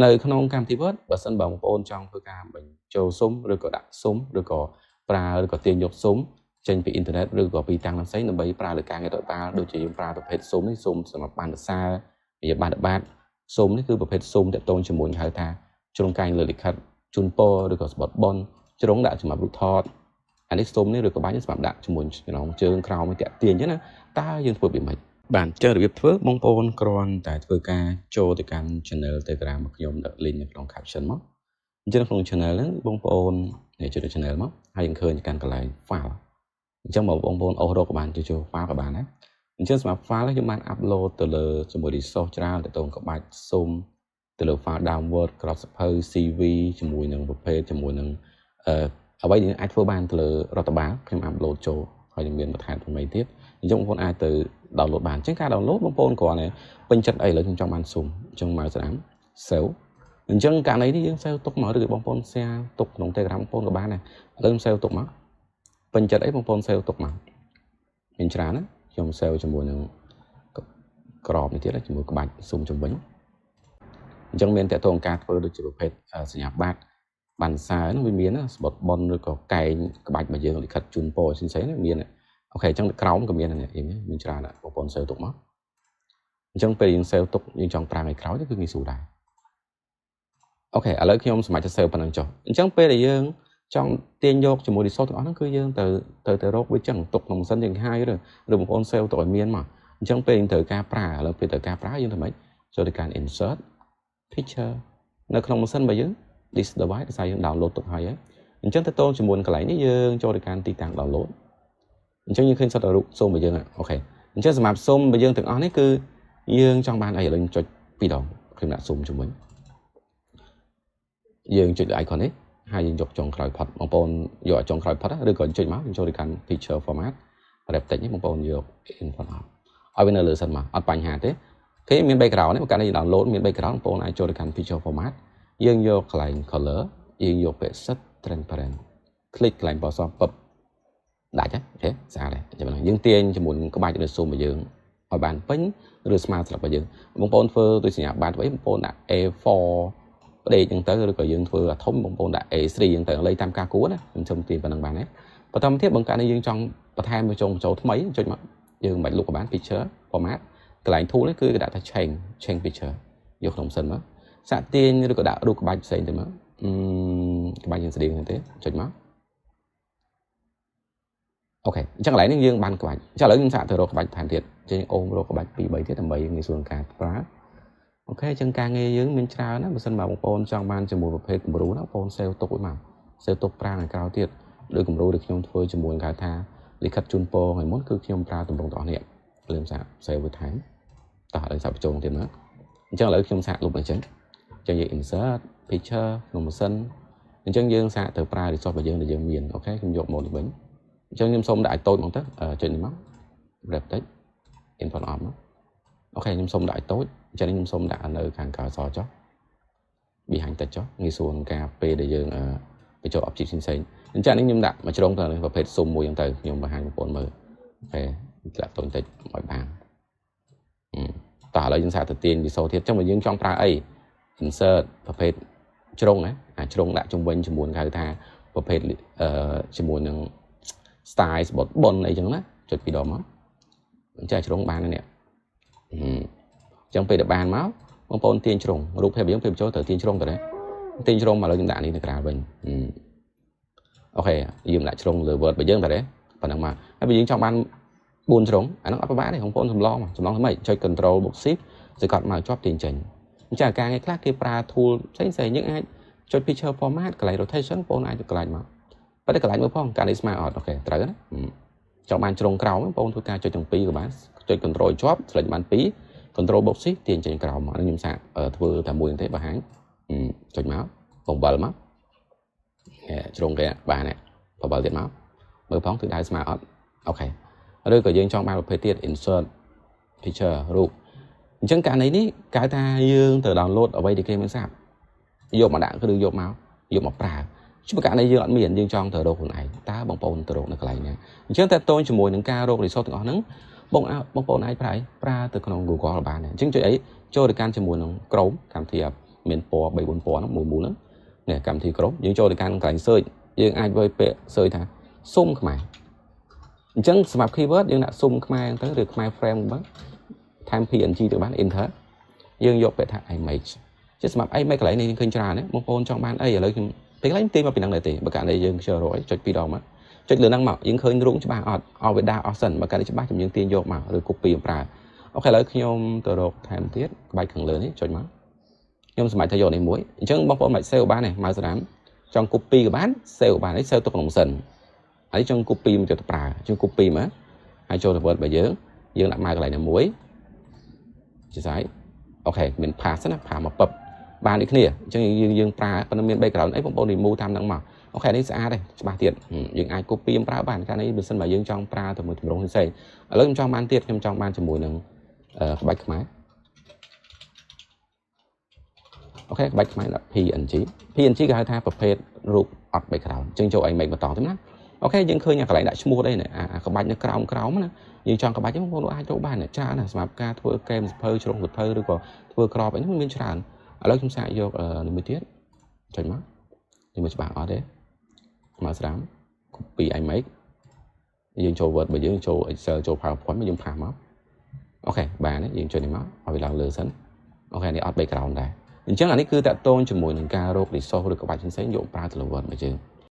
នៅក្នុងកម្មវិធី Word បើសិនបើបងប្អូនចង់ធ្វើការបញ្ចូលស៊ុមឬក៏ដាក់ស៊ុមឬក៏ប្រើឬក៏ទាញយកស៊ុមចេញពីអ៊ីនធឺណិតឬក៏ពីតាំងផ្សេងដើម្បីប្រើលើការងាររដ្ឋបាលដូចជាយើងប្រើប្រភេទស៊ុមនេះស៊ុមសម្រាប់បានសរសើរវាបានបាតស៊ុមនេះគឺប្រភេទស៊ុមតាក់ទងជាមួយហៅថាជ្រុងកែងលើលិខិតជូនពរឬក៏ស្បត់ប៉ុនជ្រុងដាក់សម្រាប់រូបថតអានេះស៊ុមនេះឬក៏បាញ់សម្រាប់ដាក់ជាមួយចំណងជើងក្រោមតាក់ទាញអញ្ចឹងណាតើយើងធ្វើពីម៉េចបាទចឹងរបៀបធ្វើបងប្អូនគ្រាន់តែធ្វើការចូលទៅកាន់ channel Telegram របស់ខ្ញុំដាក់ link នៅក្នុង caption មកអញ្ចឹងក្នុង channel ហ្នឹងបងប្អូននេះចុច channel មកហើយយើងឃើញកាន់កន្លែង file អញ្ចឹងបើបងប្អូនអូសរកក៏បានចូល file ក៏បានដែរអញ្ចឹងសម្រាប់ file ខ្ញុំបាន upload ទៅលើជាមួយ resource ច្រើនទៅតងក្បាច់ស៊ុំទៅលើ file downward ក្របសភៅ CV ជាមួយនឹងប្រភេទជាមួយនឹងអឺអ្វីដែលអាចធ្វើបានទៅលើរដ្ឋបាលខ្ញុំ upload ចូលហើយនឹងមានបន្ថែមថ្មីទៀតអញ្ចឹងបងប្អូនអាចទៅ download បានអញ្ចឹងការ download បងប្អូនគ្រាន់តែពេញចិត្តអីឥឡូវខ្ញុំចង់បានស៊ុំអញ្ចឹងមកស្ដាំ save អញ្ចឹងករណីនេះយើង save ទុកមកឬក៏បងប្អូន share ទុកក្នុង Telegram បងប្អូនក៏បានដែរឥឡូវខ្ញុំ save ទុកមកពេញចិត្តអីបងប្អូន save ទុកមកមានច្រើនណាខ្ញុំ save ជាមួយនឹងក្របនេះទៀតជាមួយក្បាច់ស៊ុំជំវិញអញ្ចឹងមានតកតងការធ្វើដូចជាប្រភេទសញ្ញាបត្របានសារហ្នឹងវាមានស្បត់ប៉ុនឬក៏កែងក្បាច់របស់យើងលិខិតជូនពរផ្សេងៗមាន OK អញ្ចឹងក្រោមក៏មានដែរមានច្រើនបងប្អូន save ទុកមកអញ្ចឹងពេលយើង save ទុកយើងចង់ប្រើថ្ងៃក្រោយគឺងាយស្រួលដែរ OK ឥឡូវខ្ញុំសម្រាប់จะ save ប៉ុណ្ណឹងចុះអញ្ចឹងពេលដែលយើងចង់ទាញយកជាមួយ resource ទាំងអស់ហ្នឹងគឺយើងទៅទៅទៅរកវាចឹងទុកក្នុងម៉ាស៊ីនយើងហាយឬឬបងប្អូន save ទុកឲ្យមានមកអញ្ចឹងពេលយើងត្រូវការប្រើឥឡូវពេលត្រូវការប្រើយើងធ្វើម៉េចចូលទៅកាន់ insert picture នៅក្នុងម៉ាស៊ីនរបស់យើង this device ដោយសារយើង download ទុកហើយអញ្ចឹងទៅតងជាមួយកន្លែងនេះយើងចូលទៅកាន់ទីតាំង download អញ្ចឹងយើងឃើញសុទ្ធតែរូបស៊ុមរបស់យើង OK អញ្ចឹងសម្រាប់ស៊ុំរបស់យើងទាំងអស់នេះគឺយើងចង់បានអីឥឡូវចុចពីរដងខ្ញុំដាក់ស៊ុំជំវិញយើងចុចលើ icon នេះហើយយើងយកចុងក្រោយផុតបងប្អូនយកចុងក្រោយផុតឬក៏ចុចមកយើងចូលទៅកាន់ picture format wrap text នេះបងប្អូនយក in front of ឲ្យវានៅលើសិនមកអត់បញ្ហាទេគេមាន background នេះបើកាលនេះ download មាន background បងប្អូនអាចចូលទៅកាន់ picture format យើងយកកន្លែង color យើងយកពាក្យ set transparent click កន្លែងពណ៌សពឹបដាច់ OK ស្អាតហើយចាំយើងទាញជាមួយនឹងក្បាច់ឬស៊ុំរបស់យើងឲ្យបានពេញឬស្មើស្រាប់របស់យើងបងប្អូនធ្វើដូចសញ្ញាបត្រអីបងប្អូនដាក់ A4 ផ្ដេកចឹងទៅឬក៏យើងធ្វើអាធំបងប្អូនដាក់ A3 ចឹងទៅលេខតាមការគួរណាខ្ញុំសុំទាញប៉ុណ្ណឹងបានទេបន្តមកទៀតបើកាលនេះយើងចង់បន្ថែមបញ្ចូលបញ្ចូលថ្មីចុចមកយើងមិនបាច់លុបក៏បាន picture format កន្លែង tool នេះគឺគេដាក់ថា change picture យកក្នុងសិនមកសាក់ទាញឬក៏ដាក់រូបក្បាច់ផ្សេងទៅមកអឺក្បាច់យើងស្តៀងហ្នឹងទេចុចមក OK អញ្ចឹងកន្លែងនេះយើងបានក្បាច់អញ្ចឹងឥឡូវខ្ញុំសាកទៅរកក្បាច់ថែមទៀតចេញអូមរកក្បាច់2 3ទៀតដើម្បីងាយស្រួលក្នុងការប្រើ OK អញ្ចឹងការងារយើងមានច្រើនណាបើសិនបើបងប្អូនចង់បានជាមួយប្រភេទគំរូណាបងប្អូន save ទុកវិញមក save ទុកប្រើថ្ងៃក្រោយទៀតដោយគំរូដែលខ្ញុំធ្វើជាមួយគេថាលិខិតជូនពរថ្ងៃមុនគឺខ្ញុំប្រើទម្រង់ទាំងអស់នេះលឿនសាក save វាថែមតោះឥឡូវសាកបញ្ចូលទៀតមើលអញ្ចឹងឥឡូវខ្ញុំសាកលុបអញ្ចឹងអញ្ចឹងយើង insert picture ក្នុងម៉ាស៊ីនអញ្ចឹងយើងសាកទៅប្រើ resource របស់យើងដែលយើងមាន OK ខ្ញុំយកមកនេះវិញអញ្ចឹងខ្ញុំសូមដាក់ឲ្យតូចហ្មងទៅចុចនេះមក wrap text in front of មក OK ខ្ញុំសូមដាក់ឲ្យតូចអញ្ចឹងខ្ញុំសូមដាក់នៅខាងក្រៅសចុះ behind text ចុះងាយស្រួលក្នុងការពេលដែលយើងបញ្ចូល object ផ្សេងៗអញ្ចឹងនេះខ្ញុំដាក់មួយជ្រុងទៅប្រភេទស៊ុំមួយអញ្ចឹងទៅខ្ញុំបង្ហាញបងប្អូនមើល OK ធ្លាក់តូចបន្តិចឲ្យបានតោះឥឡូវយើងសាកទៅទាញ resource ទៀតអញ្ចឹងបើយើងចង់ប្រើអី insert ប្រភេទជ្រុងណាអាជ្រុងដាក់ជុំវិញជាមួយគេហៅថាប្រភេទអឺជាមួយនឹង style ស្បត់ប៉ុនអីចឹងណាចុចពីរដងមកអញ្ចឹងជ្រុងបាននេះអញ្ចឹងពេលដែលបានមកបងប្អូនទាញជ្រុងរូបភាពយើងពេលបញ្ចូលត្រូវទាញជ្រុងទៅដែរទាញជ្រុងមកឥឡូវខ្ញុំដាក់នេះនៅក្រៅវិញ OK យើងដាក់ជ្រុងលើ Word របស់យើងទៅដែរប៉ុណ្ណឹងមកហើយបើយើងចង់បាន4ជ្រុងអាហ្នឹងអត់ពិបាកទេបងប្អូនសម្លងសម្លងធ្វើម៉េចចុច control បូក shift សង្កត់មកជាប់ទាញចេញអញ្ចឹងការងារខ្លះគេប្រើ tool ផ្សេងផ្សេងយើងអាចចុច picture format កន្លែង rotation បងប្អូនអាចទៅកន្លែងមកប៉ុន្តែកន្លែងមើលផងកាលនេះស្មើអត់ OK ត្រូវណាចង់បានជ្រុងក្រោមបងប្អូនធ្វើការចុចទាំងពីរក៏បានចុច control ជាប់ select បាន2 control បូក shift ទាញចេញក្រោមមកខ្ញុំសាកធ្វើតែមួយទេបង្ហាញចុចមកបង្វិលមកជ្រុងគេបានបង្វិលទៀតមកមើលផងទិសដៅស្មើអត់ OK ឬក៏យើងចង់បានប្រភេទទៀត insert picture រូបអញ្ចឹងករណីនេះគេថាយើងត្រូវ download អ្វីដែលគេមានស្រាប់យកមកដាក់ឬយកមកយកមកប្រើជួបករណីយើងអត់មានយើងចង់ទៅរកខ្លួនឯងតើបងប្អូនទៅរកនៅកន្លែងណាអញ្ចឹងតើតូនជាមួយនឹងការរក resource ទាំងអស់ហ្នឹងបងបងប្អូនអាចប្រើអីប្រើទៅក្នុង Google បានដែរអញ្ចឹងចុចអីចូលទៅកាន់ជាមួយនឹង Chrome កម្មវិធី មានពណ៌3 4ពណ៌ហ្នឹងមូលមូលហ្នឹងនេះកម្មវិធី Chrome យើងចូលទៅកាន់កន្លែង search យើងអាចវាយពាក្យ search ថាស៊ុំខ្មែរអញ្ចឹងសម្រាប់ keyword យើងដាក់ស៊ុំខ្មែរទៅឬខ្មែរ frame បានថែម PNG ទៅបាន enter យើងយកពាក្យថា image ជាសម្រាប់ image កន្លែងនេះយើងឃើញច្រើនណាបងប្អូនចង់បានអីឥឡូវខ្ញុំពេលកន្លែងទាញមកពីហ្នឹងដែរទេបើករណីយើងខ្ជិលរកអីចុចពីរដងមកចុចលើហ្នឹងមកយើងឃើញរូបច្បាស់អត់ឲ្យវាដើរអស់សិនបើករណីច្បាស់ខ្ញុំយើងទាញយកមកឬ copy មកប្រើOK ឥឡូវខ្ញុំទៅរកថែមទៀតក្បាច់ខាងលើនេះចុចមកខ្ញុំសម្រេចថាយកនេះមួយអញ្ចឹងបងប្អូនមិន save បានទេមកស្ដាមចង់ copy ក៏បាន save បាននេះ save ទុកក្នុងសិនហើយចង់ copy មកទៅប្រើចង់ copy មកហើយចូលទៅ Word របស់យើងយើងដាក់មកកន្លែងណាមួយជាស្អីOK មាន paste ណា paste មកពឹបបានដូចគ្នាអញ្ចឹងយើងយើងប្រើប៉ុន្តែមាន background អីបងប្អូន remove តាមហ្នឹងមក OK នេះស្អាតទេច្បាស់ទៀតយើងអាច copy មកប្រើបានកាលនេះបើសិនបើយើងចង់ប្រើទៅមួយទម្រង់ផ្សេងឥឡូវខ្ញុំចង់បានទៀតខ្ញុំចង់បានជាមួយនឹងក្បាច់ខ្មែរ OK ក្បាច់ខ្មែរដាក់ PNG PNG គេហៅថាប្រភេទរូបអត់ background អញ្ចឹងចូល image បន្តទៅណាOK យើងឃើញអាកន្លែងដាក់ឈ្មោះអីនេះអាក្បាច់នៅក្រោមក្រោមណាយើងចង់ក្បាច់ហ្នឹងបងប្អូនអាចរកបានច្រើនណាសម្រាប់ការធ្វើកែមសភៅជ្រុងសភៅឬក៏ធ្វើក្របអីហ្នឹងមានច្រើនឥឡូវខ្ញុំសាកយកនេះមួយទៀតចុចមកនេះមួយច្បាស់អត់ទេមកស្រាម copy image យើងចូល Word បើយើងចូល Excel ចូល PowerPoint មកយើង paste មក OK បានយើងចុចនេះមកឲ្យវាឡើងលើសិន OK នេះអត់ background ដែរអញ្ចឹងអានេះគឺតាក់ទងជាមួយនឹងការរក resource ឬក្បាច់ផ្សេងៗយកប្រើទៅលើ Word របស់យើង។